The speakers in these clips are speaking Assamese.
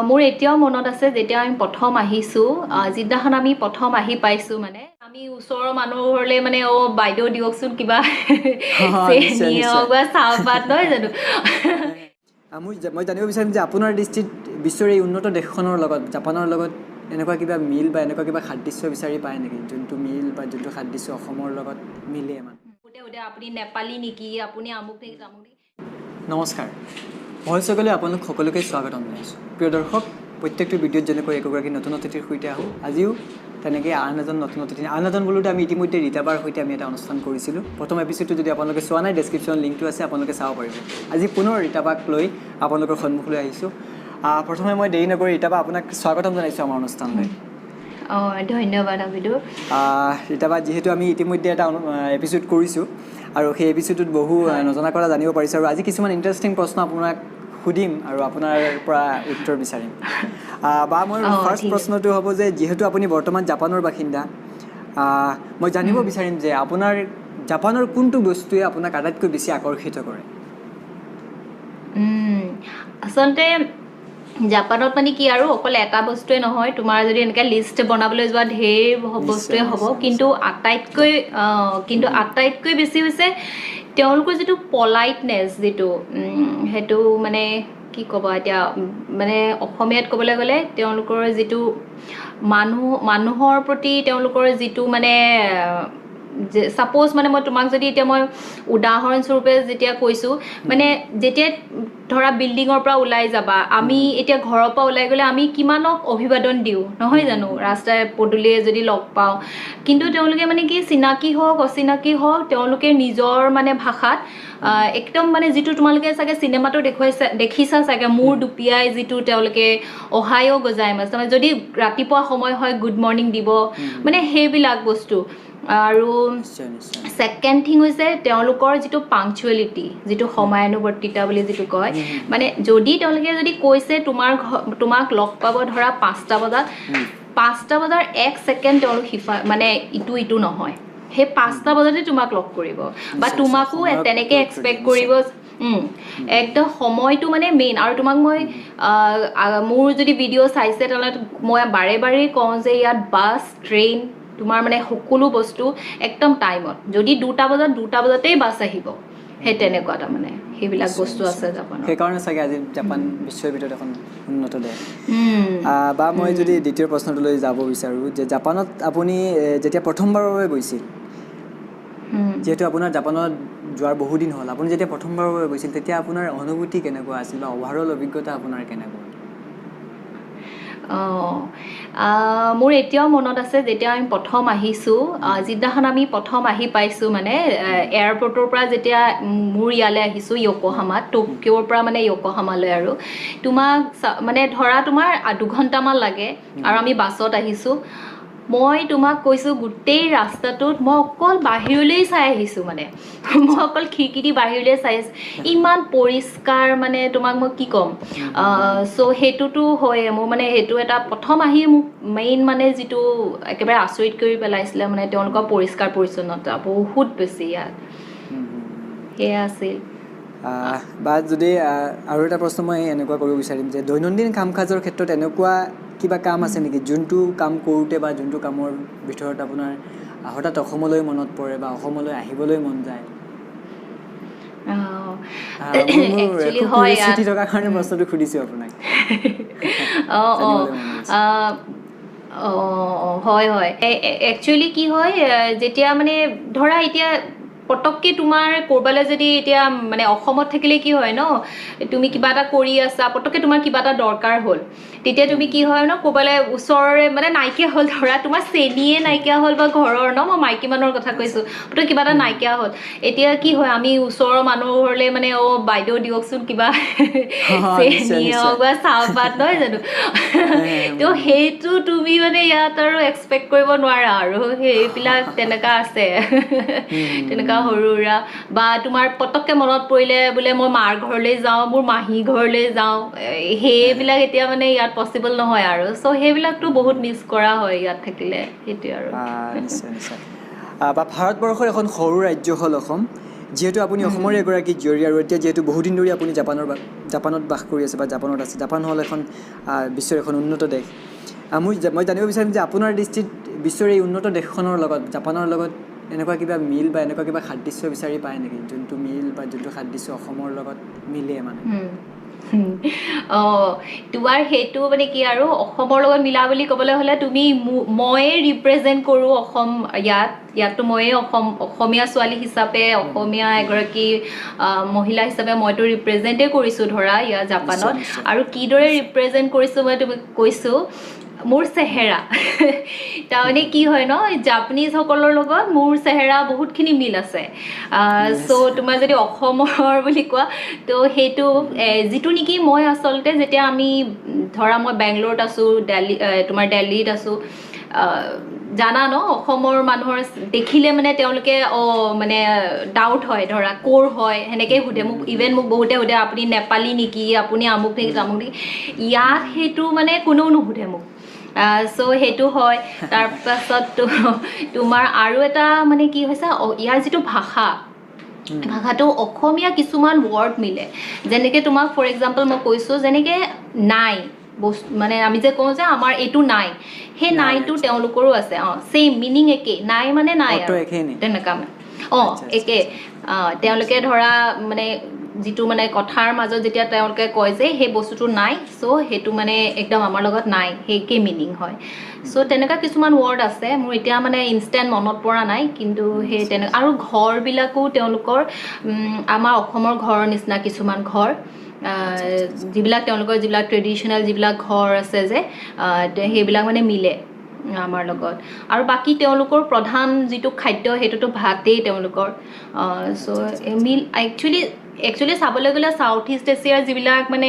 মোৰ এতিয়াও মনত আছে, যেতিয়া আমি প্ৰথম আহিছোঁ, যিদিনাখন আমি প্ৰথম আহি পাইছোঁ, মানে আমি ওচৰৰ মানুহৰ ঘৰলৈ মানে, অ' বাইদেউ, দিয়কচোন কিবা চেনি হওক বা চাহপাত, নহয় জানো? মই জানিব বিচাৰিম যে আপোনাৰ দৃষ্টিত বিশ্বৰ এই উন্নত দেশখনৰ লগত, জাপানৰ লগত এনেকুৱা কিবা মিল বা এনেকুৱা কিবা সাদৃশ্য বিচাৰি পায় নেকি, যোনটো মিল বা যোনটো সাদৃশ্য অসমৰ লগত মিলে মানে? সোধে, আপুনি নেপালী নেকি, আপুনি আমুক নেকি, তামুক নেকি? নমস্কাৰ, ভইচ সকলে আপোনালোক সকলোকে স্বাগতম জনাইছোঁ। প্ৰিয় দৰ্শক, প্ৰত্যেকটো ভিডিঅ'ত যেনেকৈ একোগৰাকী নতুন অতিথিৰ সৈতে আহোঁ, আজিও তেনেকৈ আন এজন নতুন অতিথি। আন এজন বোলোতে আমি ইতিমধ্যে ৰীতাবাৰ সৈতে আমি এটা অনুষ্ঠান কৰিছিলোঁ। প্ৰথম এপিছ'ডটো যদি আপোনালোকে চোৱা নাই, ডেছক্ৰিপশ্যন লিংকটো আছে, আপোনালোকে চাব পাৰিব। আজি পুনৰ ৰীতাবাক লৈ আপোনালোকৰ সন্মুখলৈ আহিছোঁ। প্ৰথমে মই দেৰি নকৰি ৰীতাবা, আপোনাক স্বাগতম জনাইছোঁ আমাৰ অনুষ্ঠানলৈ। অঁ, ধন্যবাদ আবিদুৰ। ৰীতাবা, যিহেতু আমি ইতিমধ্যে এটা এপিছ'ড কৰিছোঁ আৰু সেই এপিছ'ডটোত বহু নজনা কথা জানিব পাৰিছোঁ আৰু আজি কিছুমান ইণ্টাৰেষ্টিং প্ৰশ্ন আপোনাক সুধিম আৰু আপোনাৰ পৰা উত্তৰ বিচাৰিম। বা মই ফাৰ্ষ্ট প্ৰশ্নটো হ'ব যে যিহেতু আপুনি বৰ্তমান জাপানৰ বাসিন্দা, মই জানিব বিচাৰিম যে আপোনাৰ জাপানৰ কোনটো বস্তুৱে আপোনাক আটাইতকৈ বেছি আকৰ্ষিত কৰে? আচলতে জাপানত মানে কি আৰু, অকল এটা বস্তুৱে নহয়, তোমাৰ যদি এনেকৈ লিষ্ট বনাবলৈ যোৱা, ঢেৰ বস্তুৱে হ'ব। কিন্তু আটাইতকৈ বেছি হৈছে তেওঁলোকৰ যিটো পলাইটনেছ, যিটো সেইটো মানে কি ক'ব এতিয়া, মানে অসমীয়াত ক'বলৈ গ'লে তেওঁলোকৰ যিটো মানুহৰ প্ৰতি তেওঁলোকৰ যিটো মানে ছাপ'জ মানে মই তোমাক যদি এতিয়া মই উদাহৰণস্বৰূপে যেতিয়া কৈছোঁ, মানে যেতিয়া ধৰা বিল্ডিঙৰ পৰা ওলাই যাবা, আমি এতিয়া ঘৰৰ পৰা ওলাই গ'লে আমি কিমানক অভিবাদন দিওঁ, নহয় জানো? ৰাস্তাই পদূলিয়ে যদি লগ পাওঁ। কিন্তু তেওঁলোকে মানে কি, চিনাকি হওক অচিনাকি হওক, তেওঁলোকে নিজৰ মানে ভাষাত একদম মানে যিটো তোমালোকে চাগে চিনেমাটো দেখুৱাইছা, দেখিছা চাগে, মূৰ দুপিয়াই যিটো তেওঁলোকে অহায়ো গজাইমাছ, তাৰমানে যদি ৰাতিপুৱা সময় হয় গুড মৰ্ণিং দিব, মানে সেইবিলাক বস্তু। আৰু নিশ্চয় নিশ্চয় ছেকেণ্ড থিং হৈছে তেওঁলোকৰ যিটো পাংচুৱেলিটি, যিটো সময়ানুৱৰ্তিতা বুলি যিটো কয়। মানে যদি তেওঁলোকে যদি কৈছে তোমাৰ ঘৰ, তোমাক লগ পাব ধৰা 5টা বজাত, 5টা বজাৰ 1 ছেকেণ্ড তেওঁলোক সিফা মানে ইটো ইটো নহয়, সেই 5টা বজাতে তোমাক লগ কৰিব বা তোমাকো সময়ক তেনেকৈ গুৰুত্ব এক্সপেক্ট দিয়ে। কৰিব। একদম সময়টো মানে মেইন। আৰু তোমাক মই মোৰ যদি ভিডিঅ' চাইছে, তেনেহ'লে মই বাৰে বাৰে কওঁ যে ইয়াত বাছ, ট্ৰেইন, তোমাৰ মানে সকলো বস্তু একদম টাইমত। যদি 2টা বজাত, 2টা বজাতেই বাছ আহিব, সেই তেনেকুৱা তাৰমানে সেইবিলাক বস্তু আছে জাপানত। সেইকাৰণে চাগে আজি জাপান বিশ্বৰ ভিতৰত এখন উন্নত দেশ। বা মই যদি দ্বিতীয় প্ৰশ্নটোলৈ যাব বিচাৰোঁ যে জাপানত আপুনি যেতিয়া প্ৰথমবাৰৰ বাবে গৈছিল, যিহেতু আপোনাৰ জাপানত যোৱাৰ বহুদিন হ'ল, আপুনি যেতিয়া প্ৰথমবাৰৰ বাবে গৈছিল তেতিয়া আপোনাৰ অনুভূতি কেনেকুৱা আছিল বা অভাৰঅল অভিজ্ঞতা আপোনাৰ কেনেকুৱা? অঁ, মোৰ এতিয়াও মনত আছে, যেতিয়া আমি প্ৰথম আহিছোঁ, যিদিনাখন আমি প্ৰথম আহি পাইছোঁ, মানে এয়াৰপৰ্টৰ পৰা যেতিয়া মোৰ ইয়ালৈ আহিছোঁ য়কোহামাত, টকিঅ'ৰ পৰা মানে য়কোহামালৈ, আৰু তোমাক মানে ধৰা তোমাৰ 2 ঘণ্টামান লাগে আৰু আমি বাছত আহিছোঁ। মই তোমাক কৈছোঁ, গোটেই ৰাস্তাটোত মই অকল বাহিৰলৈই চাই আহিছোঁ, মানে মই অকল খিৰিকী দি বাহিৰলৈ চাই আছোঁ, ইমান পৰিষ্কাৰ, মানে তোমাক মই কি ক'ম। চ' সেইটোতো হয়ে, মোৰ মানে সেইটো এটা প্ৰথম আহি মোক মেইন মানে যিটো একেবাৰে আচৰিত কৰি পেলাইছিলে, মানে তেওঁলোকৰ পৰিষ্কাৰ পৰিচ্ছন্নতা বহুত বেছি ইয়াত, সেয়া আছিল। বা যদি আৰু এটা প্ৰশ্ন মই এনেকুৱা কৰিব বিচাৰিম যে দৈনন্দিন কাম কাজৰ ক্ষেত্ৰত এনেকুৱা কিবা কাম আছে নেকি, যোনটো কাম কৰোঁতে বা যোনটো কামৰ ভিতৰত আপোনাৰ হঠাৎ অসমলৈ মনত পৰে বা অসমলৈ আহিবলৈ মন যায়? মোৰ একচুৱেলি খুব হয় কিউৰিয়চিটি ইয়াত থকাৰ কাৰণে প্ৰশ্নটো সুধিছোঁ আপোনাক, জানিবলৈ মন গৈছে। অঁ, হয় হয় একচুৱেলি কি হয়, যেতিয়া মানে ধৰা এতিয়া পটককৈ তোমাৰ ক'ৰবালৈ যদি এতিয়া মানে অসমত থাকিলে কি হয় ন, তুমি কিবা এটা কৰি আছা, পটককৈ তোমাৰ কিবা এটা দৰকাৰ হ'ল, তেতিয়া তুমি কি হয় ন, ক'ৰবালৈ ওচৰৰে মানে নাইকিয়া হ'ল, ধৰা তোমাৰ চেনিয়ে নাইকিয়া হ'ল বা ঘৰৰ ন, মই মাইকী মানুহৰ কথা কৈছোঁ, পটককৈ কিবা এটা নাইকিয়া হ'ল, এতিয়া কি হয়, আমি ওচৰৰ মানুহৰ ঘৰলৈ মানে, অ' বাইদেউ, দিয়কচোন কিবা চেনিয়ে হওক বা চাহপাত, নহয় জানো? তো সেইটো তুমি মানে ইয়াত আৰু এক্সপেক্ট কৰিব নোৱাৰা। আৰু সেইবিলাক তেনেকুৱা আছে, তেনেকুৱা সৰু সুৰা, বা তোমাৰ পটককৈ মনত পৰিলে বোলে মই মাৰ ঘৰলৈ যাওঁ, মোৰ মাহী ঘৰলৈ যাওঁ, সেইবিলাক এতিয়া মানে ইয়াত পচিবল নহয় আৰু। চ' সেইবিলাকতো বহুত মিছ কৰা হয় ইয়াত থাকিলে, সেইটোৱে আৰু। নিশ্চয় নিশ্চয় বা ভাৰতবৰ্ষৰ এখন সৰু ৰাজ্য হ'ল অসম। যিহেতু আপুনি অসমৰে এগৰাকী জীয়ৰী আৰু এতিয়া যিহেতু বহুদিন ধৰি আপুনি জাপানত বাস কৰি আছে বা জাপানত আছে, জাপান হ'ল এখন বিশ্বৰ এখন উন্নত দেশ। মই জানিব বিচাৰিম যে আপোনাৰ দৃষ্টিত বিশ্বৰ এই উন্নত দেশখনৰ লগত, জাপানৰ লগত এনেকুৱা কিবা মিল বা এনেকুৱা কিবা সাদৃশ্য বিচাৰি পায় নেকি, যোনটো মিল বা যোনটো সাদৃশ্য অসমৰ লগত মিলে মানে? অঁ, তোমাৰ সেইটো মানে কি আৰু অসমৰ লগত মিলা বুলি ক'বলৈ হ'লে তুমি ময়ে ৰিপ্ৰেজেণ্ট কৰোঁ অসম ইয়াততো ময়ে অসমীয়া ছোৱালী হিচাপে, অসমীয়া এগৰাকী মহিলা হিচাপে মইতো ৰিপ্ৰেজেণ্টেই কৰিছোঁ ধৰা ইয়াত জাপানত। আৰু কিদৰে ৰিপ্ৰেজেণ্ট কৰিছোঁ মই তুমি কৈছোঁ, মোৰ চেহেৰা। তাৰমানে কি হয় ন, জাপানীজসকলৰ লগত মোৰ চেহেৰা বহুতখিনি মিল আছে। চ' তোমাৰ যদি অসমৰ বুলি কোৱা, তো সেইটো যিটো নেকি মই আচলতে যেতিয়া আমি ধৰা মই বেংগলোৰত আছোঁ, দেলহি, তোমাৰ দেলহিত আছোঁ, জানা ন অসমৰ মানুহৰ দেখিলে মানে তেওঁলোকে মানে ডাউট হয়, ধৰা ক'ৰ হয় সেনেকেই সোধে মোক। ইভেন মোক বহুতে সোধে আপুনি নেপালী নেকি, আপুনি আমুক নেকি তামুক নেকি। ইয়াত সেইটো মানে কোনেও নুসুধে মোক। চ' সেইটো হয়। তাৰপাছত তোমাৰ আৰু এটা মানে কি হৈছে, ইয়াৰ যিটো ভাষা, ভাষাটো অসমীয়া কিছুমান ৱৰ্ড মিলে। যেনেকৈ তোমাক ফৰ এক্সাম্পল মই কৈছোঁ, যেনেকৈ নাই বস্তু, মানে আমি যে কওঁ যে আমাৰ এইটো নাই, সেই নাইটো তেওঁলোকৰো আছে। অঁ, ছেইম মিনিং একেই, নাই মানে নাই আৰু তেনেকুৱা মানে। অঁ, একে। তেওঁলোকে ধৰা মানে যিটো মানে কথাৰ মাজত যেতিয়া তেওঁলোকে কয় যে সেই বস্তুটো নাই, চ' সেইটো মানে একদম আমাৰ লগত নাই, সেই একেই মিনিং হয়। চ' তেনেকুৱা কিছুমান ৱৰ্ড আছে, মোৰ এতিয়া মানে ইনষ্টেণ্ট মনত পৰা নাই, কিন্তু সেই তেনেকুৱা। আৰু ঘৰবিলাকো তেওঁলোকৰ আমাৰ অসমৰ ঘৰৰ নিচিনা কিছুমান ঘৰ, যিবিলাক তেওঁলোকৰ যিবিলাক ট্ৰেডিশ্যনেল যিবিলাক ঘৰ আছে যে, সেইবিলাক মানে মিলে আমাৰ লগত। আৰু বাকী তেওঁলোকৰ প্ৰধান যিটো খাদ্য সেইটোতো ভাতেই তেওঁলোকৰ। চ' মিল একচুৱেলি চাবলৈ গ'লে চাউথ ইষ্ট এছিয়াৰ যিবিলাক মানে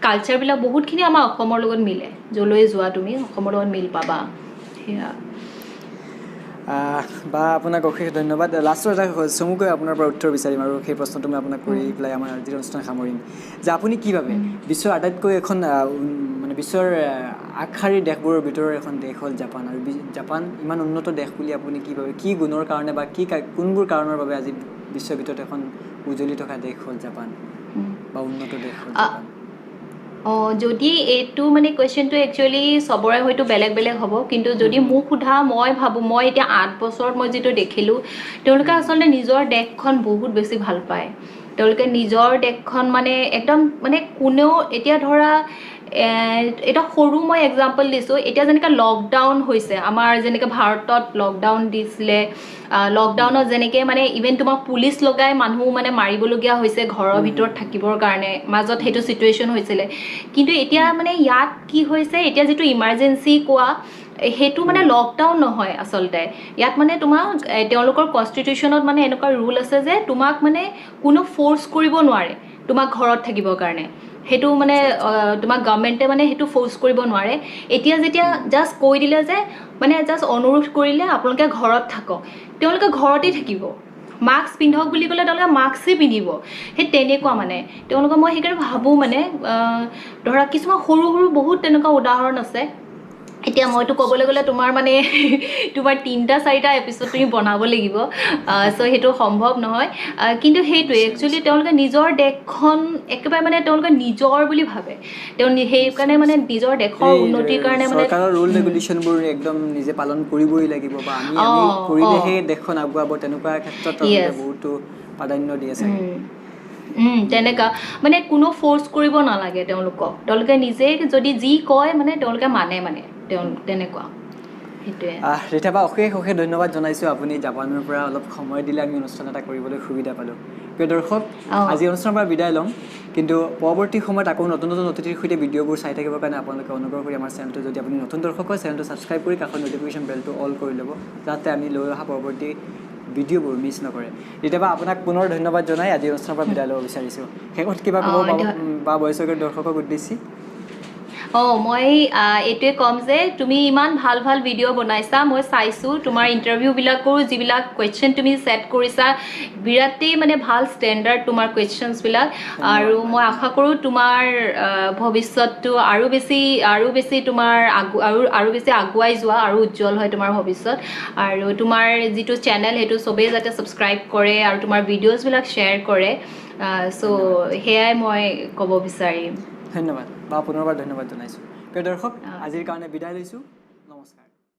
কালচাৰবিলাক বহুতখিনি আমাৰ অসমৰ লগত মিলে। য'লৈ যোৱা তুমি অসমৰ লগত মিল পাবা। সেয়া। বা আপোনাক অশেষ ধন্যবাদ। লাষ্টৰ এটা চমুকৈ আপোনাৰ পৰা উত্তৰ বিচাৰিম আৰু সেই প্ৰশ্নটো মই আপোনাক কৰি পেলাই আমাৰ আজিৰ অনুষ্ঠান সামৰিম, যে আপুনি কি ভাবে বিশ্বৰ আটাইতকৈ এখন মানে বিশ্বৰ আগশাৰীৰ দেশবোৰৰ ভিতৰৰ এখন দেশ হ'ল জাপান, আৰু জাপান ইমান উন্নত দেশ বুলি আপুনি কি ভাবে, কি গুণৰ কাৰণে বা কি কোনবোৰ কাৰণৰ বাবে আজি বিশ্বৰ ভিতৰত এখন উজলি থকা দেশ হ'ল জাপান বা উন্নত দেশ হ'ল জাপান? অঁ, যদি এইটো মানে কুৱেশ্যনটো একচুৱেলি চবৰে হয়তো বেলেগ বেলেগ হ'ব, কিন্তু যদি মোক সোধা, মই ভাবোঁ, মই এতিয়া 8 বছৰত মই যিটো দেখিলোঁ, তেওঁলোকে আচলতে নিজৰ দেশখন বহুত বেছি ভাল পায়। তেওঁলোকে নিজৰ দেশখন মানে একদম মানে কোনেও এতিয়া ধৰা এটা সৰু মই এক্সাম্পল দিছোঁ, এতিয়া যেনেকৈ লকডাউন হৈছে আমাৰ, যেনেকৈ ভাৰতত লকডাউন দিছিলে, লকডাউনত যেনেকৈ মানে ইভেন তোমাক পুলিচ লগাই মানুহ মানে মাৰিবলগীয়া হৈছে ঘৰৰ ভিতৰত থাকিবৰ কাৰণে, মাজত সেইটো চিটুৱেশ্যন হৈছিলে। কিন্তু এতিয়া মানে ইয়াত কি হৈছে, এতিয়া যিটো ইমাৰ্জেঞ্চি কোৱা সেইটো মানে লকডাউন নহয় আচলতে। ইয়াত মানে তোমাক তেওঁলোকৰ কনষ্টিটিউশ্যনত মানে এনেকুৱা ৰুল আছে যে তোমাক মানে কোনো ফ'ৰ্চ কৰিব নোৱাৰে তোমাক ঘৰত থাকিবৰ কাৰণে, সেইটো মানে তোমাক গভৰ্ণমেণ্টে মানে সেইটো ফ'ৰ্চ কৰিব নোৱাৰে। এতিয়া যেতিয়া জাষ্ট কৈ দিলে যে মানে জাষ্ট অনুৰোধ কৰিলে আপোনালোকে ঘৰত থাকক, তেওঁলোকে ঘৰতেই থাকিব। মাস্ক পিন্ধক বুলি ক'লে তেওঁলোকে মাস্কেই পিন্ধিব, সেই তেনেকুৱা মানে তেওঁলোকৰ। মই সেইকাৰণে ভাবোঁ মানে ধৰা কিছুমান সৰু সৰু বহুত তেনেকুৱা উদাহৰণ আছে। এতিয়া মইতো ক'বলৈ গ'লে তোমাৰ মানে তোমাৰ 3-4টা এপিছ'ড তুমি বনাব লাগিব, চ' সেইটো সম্ভৱ নহয়। কিন্তু সেইটোৱে একচুৱেলি তেওঁলোকে নিজৰ দেশখন একেবাৰে মানে তেওঁলোকে নিজৰ বুলি ভাবে, তেওঁ সেইকাৰণে মানে নিজৰ দেশৰ উন্নতিৰ কাৰণে মানে চৰকাৰৰ ৰুল ৰেগুলেশ্যনবোৰ একদম নিজে পালন কৰিবই লাগিব বা আমি কৰিলেহে দেশখন আগুৱাব, তেনেকুৱা ক্ষেত্ৰত বহুতো প্ৰাধান্য দিয়ে চাগে। তেনেকুৱা মানে কোনো ফ'ৰ্চ কৰিব নালাগে তেওঁলোকক, তেওঁলোকে নিজে যদি যি কয় মানে তেওঁলোকে মানে মানে তেওঁ তেনেকুৱা। সেইটোৱে। ৰীতা বা অশেষ অশেষ ধন্যবাদ জনাইছোঁ, আপুনি জাপানৰ পৰা অলপ সময় দিলে আমি অনুষ্ঠান এটা কৰিবলৈ সুবিধা পালোঁ। প্ৰিয় দৰ্শক, আজি অনুষ্ঠানৰ পৰা বিদায় ল'ম, কিন্তু পৰৱৰ্তী সময়ত আকৌ নতুন নতুন অতিথিৰ সৈতে ভিডিঅ'বোৰ চাই থাকিবৰ কাৰণে আপোনালোকে অনুগ্ৰহ কৰি আমাৰ চেনেলটো, যদি আপুনি নতুন দৰ্শক হয়, চেনেলটো ছাবস্ক্ৰাইব কৰি কাষৰ ন'টিফিকেশ্যন বেলটো অল কৰি ল'ব, যাতে আমি লৈ অহা পৰৱৰ্তী ভিডিঅ'বোৰ মিছ নকৰে। ৰীতা বা আপোনাক পুনৰ ধন্যবাদ জনাই আজি অনুষ্ঠানৰ পৰা বিদায় ল'ব বিচাৰিছোঁ। শেষত কিবা ক'ব বা বয়সৰ দৰ্শকক উদ্দেশ্যি? অঁ, মই এইটোৱে ক'ম যে তুমি ইমান ভাল ভাল ভিডিঅ' বনাইছা, মই চাইছোঁ তোমাৰ ইণ্টাৰভিউবিলাকো, যিবিলাক কুৱেশ্যন তুমি ছেট কৰিছা, বিৰাটেই মানে ভাল ষ্টেণ্ডাৰ্ড তোমাৰ কুৱেশ্যনছবিলাক। আৰু মই আশা কৰোঁ তোমাৰ ভৱিষ্যতটো আৰু বেছি তোমাৰ আগু আৰু আৰু বেছি আগুৱাই যোৱা আৰু উজ্জ্বল হয় তোমাৰ ভৱিষ্যত। আৰু তোমাৰ যিটো চেনেল, সেইটো চবেই যাতে ছাবস্ক্ৰাইব কৰে আৰু তোমাৰ ভিডিঅ'জবিলাক শ্বেয়াৰ কৰে। চ' সেয়াই মই ক'ব বিচাৰিম। ধন্যবাদ বা, পুনৰবাৰ ধন্যবাদ জনাইছোঁ। প্ৰিয় দৰ্শক, আজিৰ কাৰণে বিদায় লৈছোঁ। নমস্কাৰ।